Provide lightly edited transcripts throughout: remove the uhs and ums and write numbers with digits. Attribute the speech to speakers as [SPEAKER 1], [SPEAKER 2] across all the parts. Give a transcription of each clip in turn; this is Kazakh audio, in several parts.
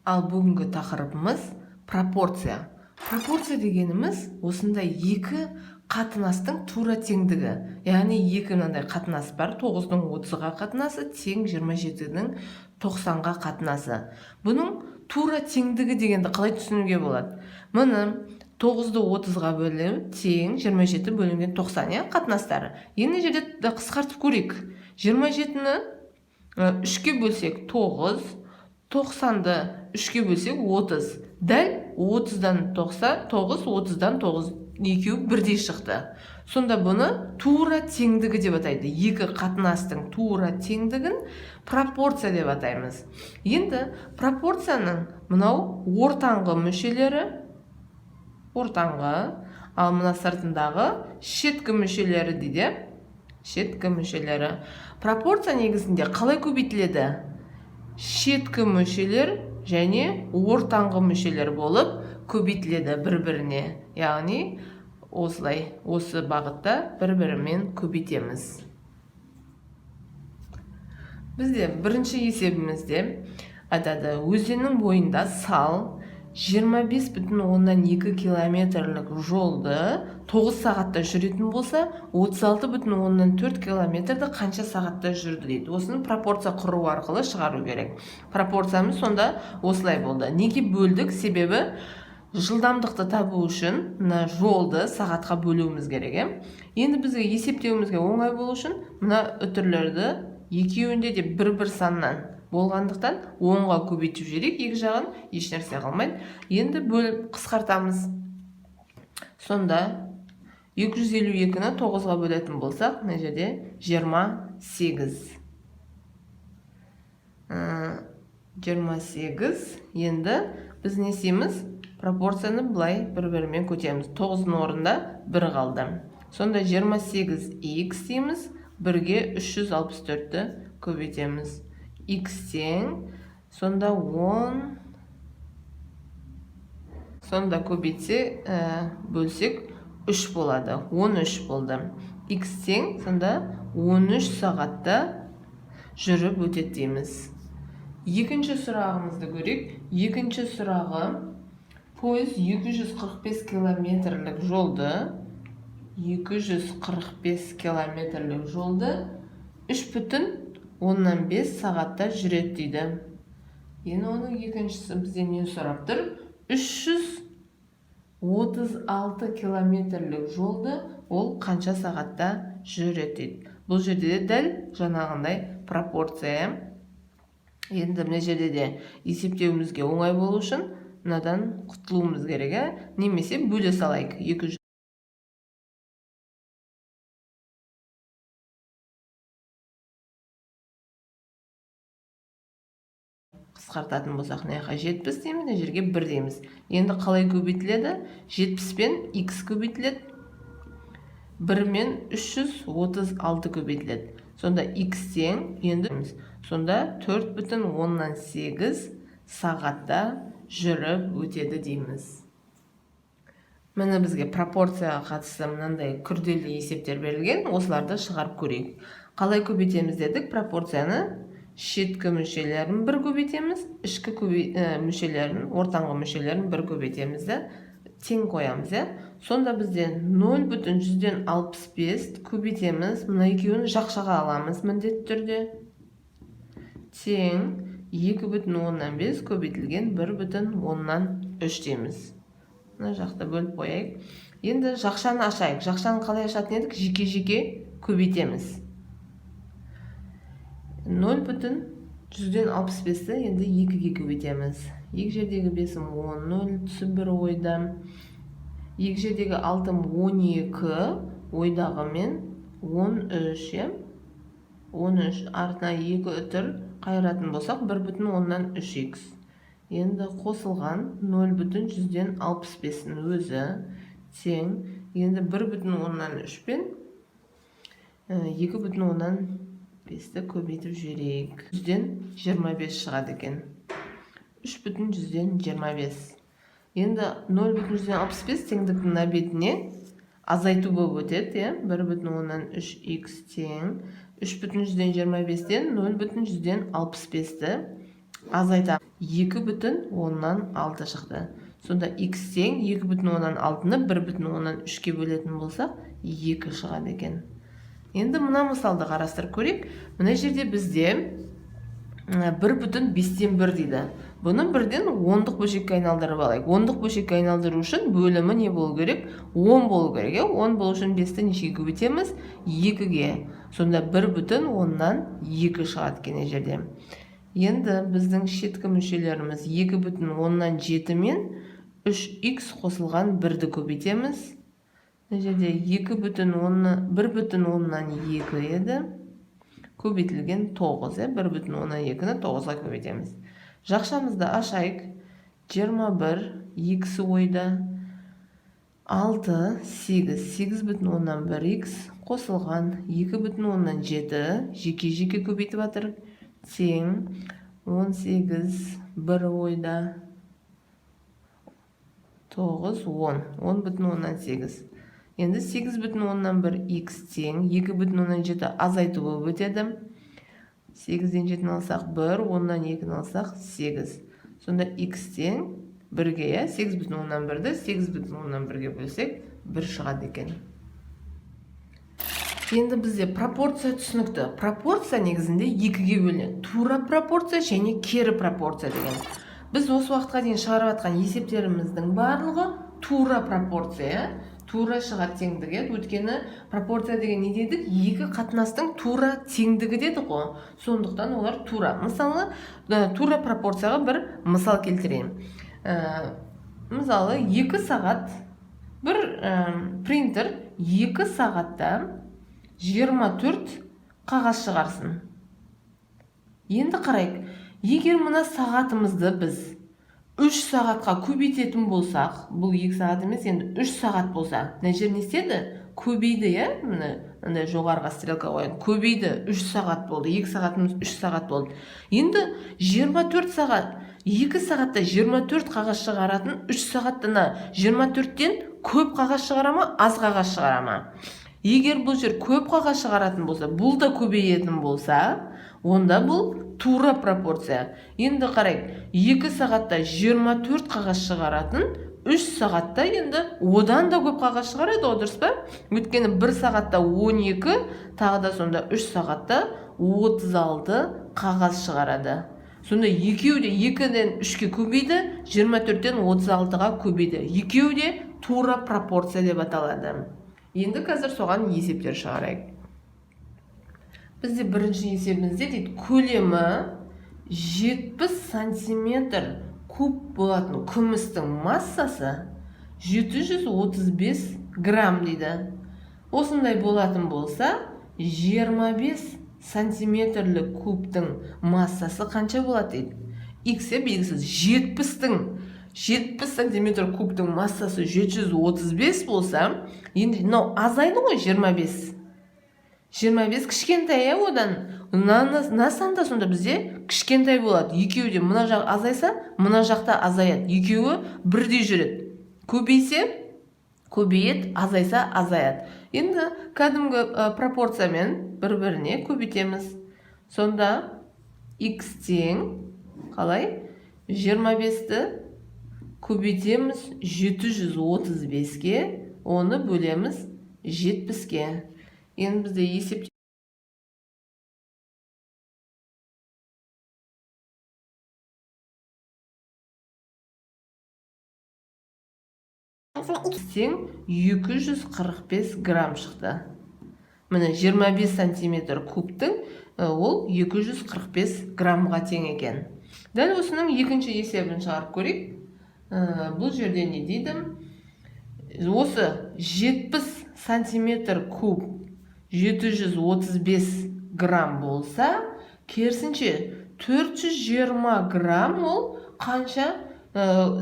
[SPEAKER 1] Ал бүгінгі тақырыбымыз – пропорция. Пропорция дегеніміз – осындай екі қатынастың тура теңдігі, яғни екі мынандай қатынас бар: тоғыздың 30-ға қатынасы тең 27-нің 90-ға қатынасы. Бұның тура теңдігі дегенді қалай түсінуге болады? Міне, тоғызды 30-ға бөлу тең 27 бөлінген 90, иә, қатынастары. Енді мына жерде қысқартып көрейік. 27-ні үшке бөлсек, тоғыз, 90-ды үшке бөлсек, 30. Дәл 30-дан 90, тоғыз, 30-дан тоғыз, екеуі бірдей шықты. Сонда бұны тура теңдігі деп атайды. Екі қатынастың тура теңдігін пропорция деп атаймыз. Енді пропорцияның мынау ортаңғы мүшелері, ортаңғы, ал мына сыртындағы шеткі мүшелері дейді, шеткі мүшелері. Пропорция негізінде қалай көбейтіледі? Шеткі мүшелер және ортаңғы мүшелер болып көбейтіледі бір біріне, яғни осылай, осы бағытта бір бірімен көбейтеміз. Бізде бірінші есебімізде айтады: өзеннің бойында сал 25,2 километрлік жолды 9 сағатта жүретін болса, 36,4 километрді қанша сағатта жүрді дейді. Осыны пропорция құру арқылы шығару керек. Пропорциямыз сонда осылай болды. Неге бөлдік? Себебі жылдамдықты табу үшін мына жолды сағатқа бөлуіміз керек, иә. Енді бізге есептеуімізге оңай болу үшін мына үтірлерді екеуінде де бір бір саннан болғандықтан, 10-ға көбейтіп жіберейік екі жағын, ешнәрсе қалмайды. Енді бөліп қысқартамыз. Сонда 252-ні 9-ға бөлетін болсақ, мына жерде 28. 28. Енді біз не істейміз? Пропорцияны былай бір бірімен көтереміз. 9-дың орнында 1 қалды. Сонда 28 х дейміз, бірге 364-ті көбейтеміз. Х тең сонда 10, сонда көбейтсе, бөлсек, 3 болады, 13 болды. Х тең сонда 13 сағатта жүріп өтеді дейміз. Екінші сұрағымызды көрейік. Екінші сұрағы: пойыз 245 километрлік жолды, 245 километрлік жолды 3,5 сағатта жүреді дейді. Енді оның екіншісі бізден не сұрап тұр? 336 километрлік жолды ол қанша сағатта жүреді дейді. Бұл жерде де дәл жаңағындай пропорция. Енді мына жерде де есептеуімізге оңай болу үшін мынадан құтылуымыз керек, иә, немесе бөле салайық. 200 қысқартатын болсақ, мына жаққа 70 дейміз, мына жерге 1 дейміз. Енді қалай көбейтіледі? 70 пен х көбейтіледі, 1 мен 336 көбейтіледі. Сонда х тең енді сонда 4,8 сағатта жүріп өтеді дейміз. Міне, бізге пропорцияға қатысты мынандай күрделі есептер берілген. Осыларды шығарып көрейік. Қалай көбейтеміз дедік пропорцияны? Шеткі мүшелерін бір көбейтеміз, ішкі мүшелерін, ортаңғы мүшелерін бір көбейтеміз де, тең қоямыз, иә. Сонда бізде 0,65 көбейтеміз, мына екеуін жақшаға аламыз міндетті түрде, тең 2,5 көбейтілген 1,3 дейміз. Мына жақта бөліп қояйық. Енді жақшаны ашайық. Жақшаны қалай ашатын едік? Жеке жеке көбейтеміз. 0,65-ті енді екіге көбейтеміз. Екі жердегі бесім 10, нөл түсіп бір ойда. Екі жердегі алтым 12, ойдағымен 13, иә, 13. Артына екі үтір қайыратын болсақ, 1,3 х. Енді қосылған 0,65-тің өзі тең. Енді 1,3 пен 2,5-ті көбейтіп жіберейік. 125 шығады екен, 3,25. Енді 0,65 теңдіктің мына бетіне азайту болып өтеді, иә. 1,3 х тең 3,25-тен 0,65-ті Азайта 2,6 шықты. Сонда x тең 2,6-ны 1,3-ке бөлетін болсақ, 2 шығады екен. Енді мына мысалды қарастырып көрейік. Мына жерде бізде 1,1 дейді. Бұны бірден ондық бөлшекке айналдырып алайық. Ондық бөлшекке айналдыру үшін бөлімі не болу керек? 10 болу керек. 10 болу үшін 5-ті нешеге көбейтеміз? 2-ге. Сонда 1,2 шығады екен мына жерде. Енді біздің шеткі мүшелеріміз 2,7 мен 3х қосылған 1-ді көбейтеміз. Мына жерде 1,2 еді. Көбейтілген 9, 1,2-ні 9-ға көбейтеміз. Жақшамызды ашайық. 21, 2-сі ойда. 6, 8, 8,1 х қосылған 2,7 жеке-жеке көбейтіп жатыр. Тең 18, 1 ойда. 9, 10, 10,8. Енді 8,1 х тең 2,7 азайту болып өтеді. 8-ден 7-ні алсақ 1, 10-нан 2-ні алсақ 8. Сонда х тең 1-ге, 8,1-ді 8,1-ге бөлсек 1 шығады екен. Енді бізде пропорция түсінікті. Пропорция негізінде екіге бөлінеді. Тура пропорция және кері пропорция деген. Біз осы уақытқа дейін шығарып жатқан есептеріміздің барлығы тура пропорция. Тура шығады теңдігі. Өйткені пропорция деген не дедік? Екі қатынастың тура теңдігі дедік қой. Сондықтан олар тура. Мысалы, тура пропорцияға бір мысал келтірейін. Мысалы, 2 сағат бір принтер 2 сағатта 24 қағаз шығарсын. Енді қарайық. Егер мына сағатымызды біз 3 сағатқа көбейтетін болсақ, бұл 2 сағат емес, енді 3 сағат болса, мына жер не істеді? Көбейді, иә? Міне, мындай жоғарыға стрелка қояйын. Көбейді, 3 сағат болды. 2 сағатымыз 3 сағат болды. Енді 24 сағат, 2 сағатта 24 қағаз шығаратын 3 сағаттана 24-тен көп қағаз шығара ма, аз қағаз шығара ма? Егер бұл жер көп қағаз шығаратын болса, бұл да көбейетін болса, онда бұл тура пропорция. Енді қарайық, 2 сағатта 24 қағаз шығаратын 3 сағатта енді одан да көп қағаз шығарады ғой, дұрыс па? Өйткені 1 сағатта 12, тағы да сонда 3 сағатта 36 қағаз шығарады. Сонда екеуі де 2-ден 3-ке көбейді, 24-тен 36-ға көбейді. Екеуі де тура пропорция деп аталады. Енді қазір соған есептер шығарайық. Бізде бірінші есебімізде дейді, көлемі 70 сантиметр куб болатын күмістің массасы 735 грамм дейді. Осындай болатын болса, 25 сантиметрлік кубтың массасы қанша болады дейді. Х белгісіз. 70 сантиметр кубтың массасы 735 болса, енді мынау азайды ғой, 25. 25 кішкентай, одан. Мына санда сонда бізде кішкентай болады. Екеуі де мына жақ азайса, мына жақта азаяды. Екеуі бірдей жүреді. Көбейсе, көбейеді, азайса, азаяды. Енді кәдімгі пропорциямен бір-біріне көбейтеміз. Сонда х тең қалай? 25-ті көбейтеміз 735-ке, оны бөлеміз 70-ке. Енді бізде есеп тең 245 грамм шықты. Міне, 25 сантиметр кубтың ол 245 граммға тең екен. Дәл осының екінші есебін шығарып көрейік. Бұл жерде не дейді? Осы 70 сантиметр куб 735 грамм болса, керісінше 420 грамм ол қанша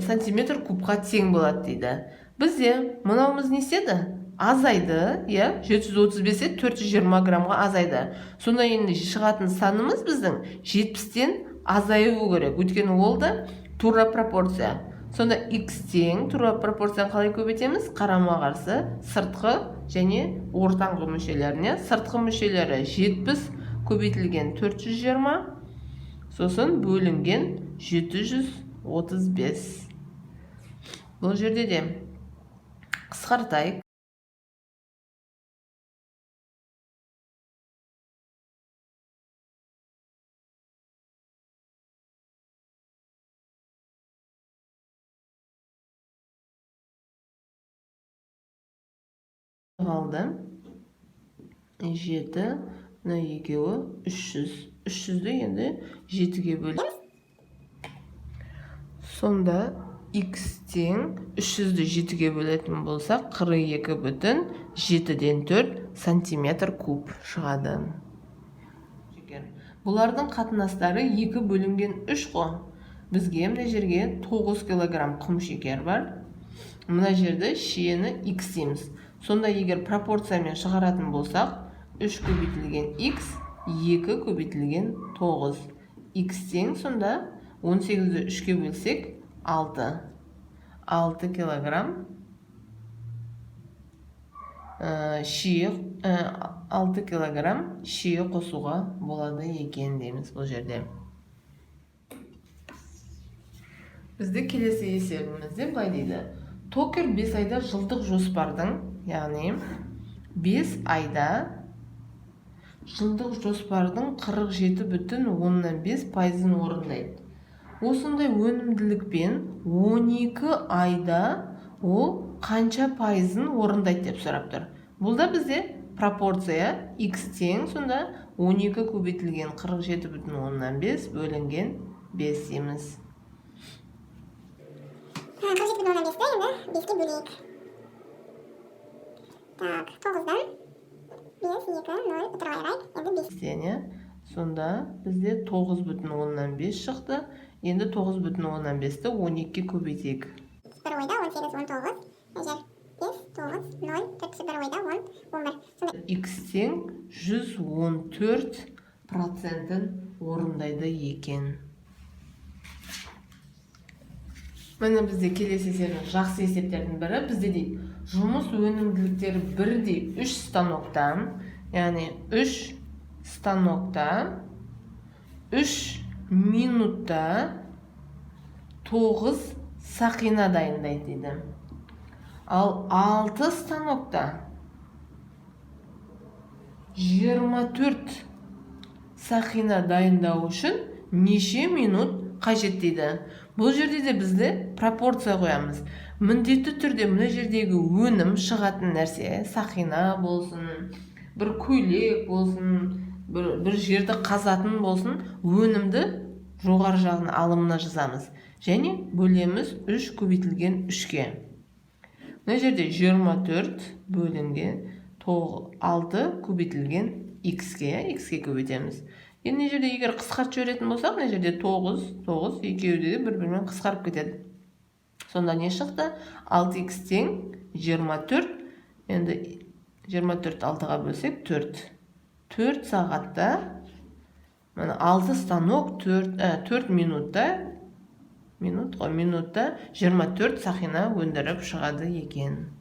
[SPEAKER 1] сантиметр кубқа тең болады дейді. Бізде мынауымыз не істеді? Азайды, иә, 735-те 420 граммға азайды. Сонда енді шығатын санымыз біздің 70-тен азаюы керек, өйткені ол да тура пропорция. Сонда х тең тура пропорцияны қалай көбейтеміз? Қарама-қарсы сыртқы және ортаңғы мүшелеріне. Сыртқы мүшелері 70 көбейтілген 420, Сосын бөлінген 735. Бұл жерде де қысқартайық. Қалды 7, мына екеуі 300. 300-ді енді 7-ге бөл. Сонда x тең 300-ді 7-ге бөлетін болсақ, 42,7 сантиметр куб шығады. Бұлардың қатынастары 2 бөлінген 3 қой. Бізге мына жерге 9 килограмм құм шекер бар. Мына жерде шиені x дейміз. Сонда егер пропорциямен шығаратын болсақ, 3 көбейтілген x, 2 көбейтілген 9. X тең сонда 18-ді 3-ке бөлсек, 6. 6 килограмм шие, 6 килограмм шие қосуға болады екен дейміз бұл жерде. Бізде келесі есебімізде былай дейді. Токер 5 айда жылдық жоспардың, яғни 5 айда жылдық жоспардың 47,5% орындайды. Осындай өнімділікпен 12 айда ол қанша пайызын орындайды деп сұрап тұр. Бұл да бізде пропорция x тең сонда 12 көбейтілген 47,5 бөлінген 5 дейміз.
[SPEAKER 2] 47,5-ті енді 5-ке бөлейік. Так, 9-дан 5, 2, 0, үтір айырайық. Енді 5.
[SPEAKER 1] Тең, иә? Сонда бізде 9,5 шықты. Енді 9,5-ті 12-ге көбейтейік.
[SPEAKER 2] Бір ойда 18, 19. Мына жер 5, 9, 0, 4 бір ойда 10, 11. Сонда
[SPEAKER 1] X тең 114% орындайды екен. Міне бізде келесі есебіміз жақсы есептердің бірі. Бізде дейді жұмыс өнімділіктері бірдей 3 станокта, яғни 3 станокта 3 минутта 9 сақина дайындайды дейді. Ал 6 станокта 24 сақина дайындау үшін неше минут қажет дейді. Бұл жерде де бізде пропорция қоямыз. Міндетті түрде мына жердегі өнім шығатын нәрсе, сақина болсын, бір көйлек болсын, бір жерді қазатын болсын, өнімді жоғары жағын алымына жазамыз. Және бөлеміз 3 көбейтілген 3-ке. Мына жерде 24 бөлінген 6 көбейтілген x-ке, x-ке көбейтеміз. Енді мына жерде егер қысқартып жіберетін болсақ, мына жерде 9, 9 екеуі де бір-бірімен қысқарып кетеді. Сонда не шықты? 6x тең 24. Енді 24 6-ға бөлсек 4. 4 сағатта, міне 6 станок 4 минутта, минут қой, минутта 24 сақина өндіріп шығады екен.